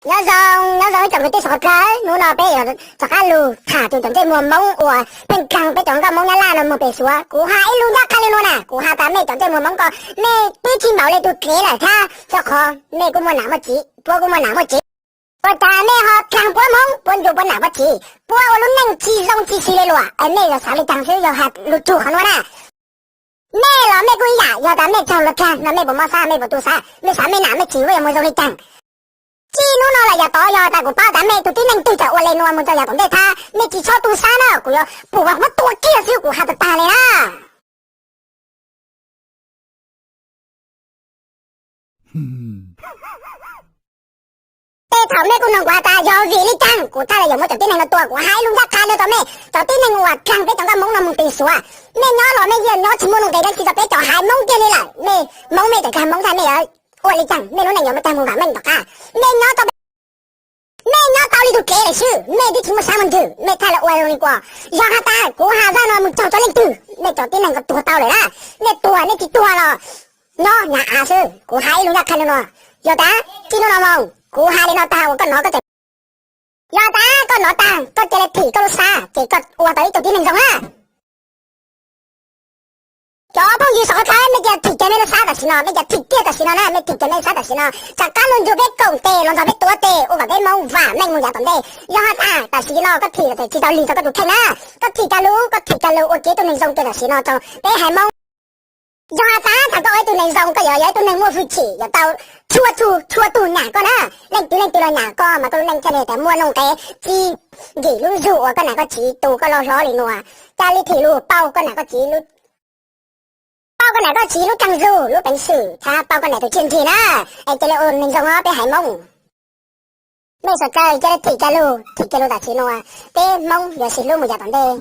Nyob zoo, nyob zoo ib tsoom kwv tij sawv daws, hnub no peb yuav rov qab lug tham txog cov ntsej muag Hmoob uas pheej dlaag peb cov nkauj Hmoob Nyab Laj no moog pem Suav. Kuv has ib lub ncaj qha li no na, kuv has tas mej cov ntsej muag Hmoob ko, mej twb tsis npaum li tus dlev lawm thiab, rau qhov mej kuj muaj nam muaj txiv, puab kuj muaj nam muaj txiv. Ua cas mej ho dlaag puab Hmoob, puab ncu puab nam puab txiv, puab ua lub neej tsis zoo tsis xis li luag, es mej yuav xav li caag xwb, yog has lug txug qhov nuav na. Mej los mej kuj ib yam, yog tas mej raug luag dlaag no mej puas mob xav, mej puas tu xav, mej xav mej nam mej txiv puab yuav muaj zoo li caag? Txij hnub no los yav tod yog tas kuv paub tas mej tug tib neeg twg tseem ua li nuav moog rau yav tom ntej thab, mej tsis txhob tu xav na, kuv yuav pum vas muab tua kiag xwb, kuv has tas tag li na. Tej thaum mej kuj noog kuv has tas yog vim li caag kuv txhaj le yuav muab cov tib neeg no tua, kuv has ib lub ncaj qha li rau mej, cov tib neeg uas dlaag peb cov nkauj Hmoob no moog pem Suav, mej nyob los mej yeej nyob tsis muaj nuj nqes dlaab tsi rau peb cov haiv Hmoob kiag li lawm. Mej Hmoob mej tseem dlaag Hmoob txhaj mej yuav ua li caag, mej lub neej yuav muaj taag moog vam meej tom qab. Mej nyob tau, mej nyob tau li tug dlev lawm xwb, mej twb tsis muaj sab muaj ntsws, mej txhaj le ua zoo li ko. Yog has tas kuv has zaj no moog txug rau leej twg, mej cov tib neeg ko tuag tau lawm na. Mej tuag nej tsis tuag los nyob nyav av xwb, kuv has ib lub ncaj qha li no. Yog tas txij hnub no moog kuv has li no tag uas koj nov koj tseem, yog tas koj nov tag koj cia li thim koj lub xav ces koj ua tau ib tug tib neeg zoo na. Cov phooj ywg sawv daws, mej cia li thim kiag mej lub xav tam sim no, mej cia li thim kiag tam sim no na, mej thim kiag mej lub xav tam sim no. Rov qab lug nrug peb koom tes los nrog peb tuav tes ua kom peb Hmoob vam meej moog yav tom ntej. Yog has tas tam sim no koj thim los tsis tau lig rau koj tus kheej na, koj thim kag lug, koj thim kag lug ua kiag ib tug neeg zoo kiag tam sim no rau peb haiv Hmoob. Yog has tas thaum koj ua ib tug neeg zoo koj yuav yog ib tug neeg muaj hwj chim, yuav tau txhua txhua tug nyam koj na. Leej twg leej twg los nyam koj mas koj lub neej thiaj li tas muaj nuj nqes txij nkim lub zug uas koj nam koj txiv tu koj loj hlob li nuav. Cia li thim lug pauj koj nam koj txiv lub, pauj koj nam koj txiv lub caag zug lub peev xwm, txhad pauj koj nam tus txiaj ntsig na. Es cia li ua neeg zoo os peb haiv Hmoob. Mej sawv daws cia li thim kag lug, thim kag lug tam sim no, peb Hmoob yuav sib hlub moog yav tom ntej.